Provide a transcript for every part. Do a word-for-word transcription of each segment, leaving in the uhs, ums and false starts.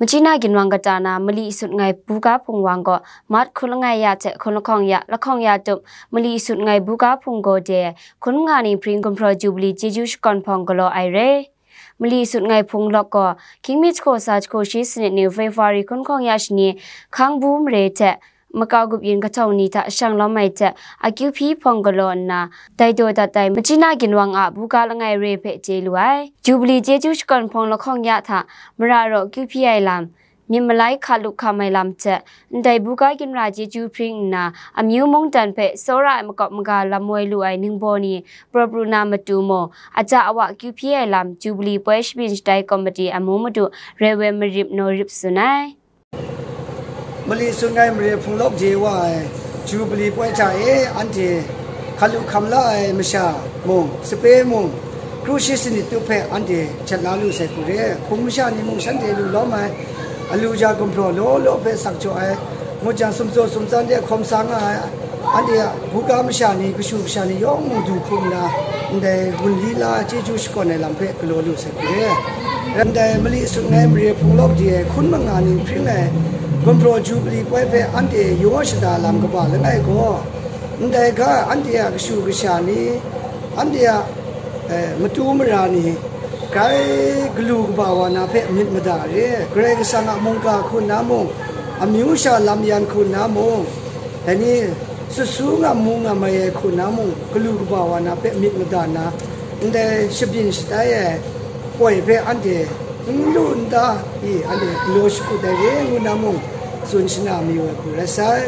Machyi na ginwang kata na mali sut ngai buga hpung wang gaw, Mat hkun langai ya hte hkun lahkawng ya, lahkawng ya tup, mali sut ngai buga hpung gaw de, hkun manga ni hpring gumhpraw Jubili chyeju shakawn hpawng galaw ai re. Mali sut ngai hpung lawk gaw, hkying mi jahku sa jahku shi sanit ni February hkun lahkawng ya shani, hkang bu mare hte, makau gup yin kahtawng ni hta shang lawm ai hte, akyu hpyi hpawng galaw nna, dai daw dat ai machyi na ginwang a buga langai re hpe chye lu ai. Jubili chyeju shakawn hpawng lahkawng ya hta, mara raw kyu hpyi ai lam, myit malai hka lup hkam ai lam hte, ndai buga ginra chyeju hpring nna, amyu mungdan hpe tsawra ai makawp maga lam woi lu ai ningbaw ni, praw pru na matu mung, aja awa kyu hpyi ai lam, Jubili poi shabyin shatai komiti amu madu, Rev. Marip Naw Rip tsun ai. Mali sut ngai mare hpung lawk de wa ai Jubili poi hta e anhte hka lu hkam la ai masha mung, sape mung, kru shi sanit tup hpe anhte jat la lu sai hku re. Hpung masha ni mung shanhte lu lawm ai, alu ja gumhpraw law law hpe sak jaw ai, ngut jang sumtsaw sumtsan de hkawm sa nga ai, anhte a buga masha ni, kashu kasha ni yawng mung du hkrum nna, ndai gun lila chyeju shakawn ai lam hpe galaw lu sai hku re. Ndai mali sut ngai mare hpung lawk de ai hkun manga ni hpring ai gumhpraw Jubili poi hpe anhte yaw shada lam kaba langai gaw, ndai ga anhte a kashu kasha ni, anhte a, eh, matu mara ni, grai galu kaba wa na hpe myit mada re. Karai Kasang a mungga hku nna mung, amyu sha lam yan hku nna mung, dai ni, sut su ngam mu ngam ai hku nna mung, galu kaba wa na hpe myit mada nna, ndai shabyin shatai ai poi hpe anhte n lu n ta i, anhte galaw shakut ai re ngu na mung, tsun shana mayu ai hku rai sai.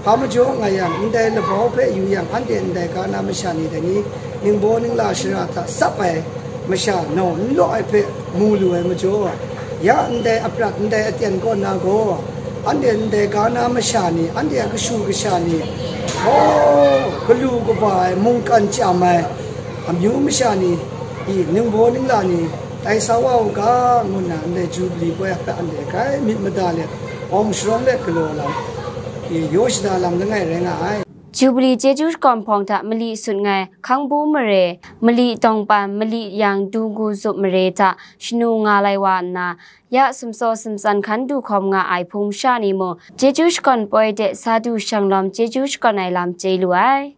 Hpa majaw nga yang, ndai labau hpe yu yang, anhte ndai ga na masha ni dai ni, ningbaw ningla shara hta tsap ai masha nau n law ai hpe mu lu ai majaw, ya ndai aprat ndai aten kaw na gaw, anhte ndai ga na masha ni, anhte a kashu kasha ni, gaw galu kaba ai mungkan chyam ai amyu masha ni, i ningbaw ningla ni tai sa wa u ga, ngu nna ndai Jubili poi hpe anhte grai myit mada let, awng sharawng let galaw lam, i yaw shada lam langai rai nga ai. Jubili chyeju shakawn hpawng hta mali sut ngai, hkang bu mare, mali tawngpan, mali yang du gu zup mare hta shanu nga lai wa nna, ya sumtsaw sumtsan hkan du hkawm nga ai hpung masha ni mung, chyeju shakawn poi de sa du shang lawm chyeju shakawn ai lam chye lu ai.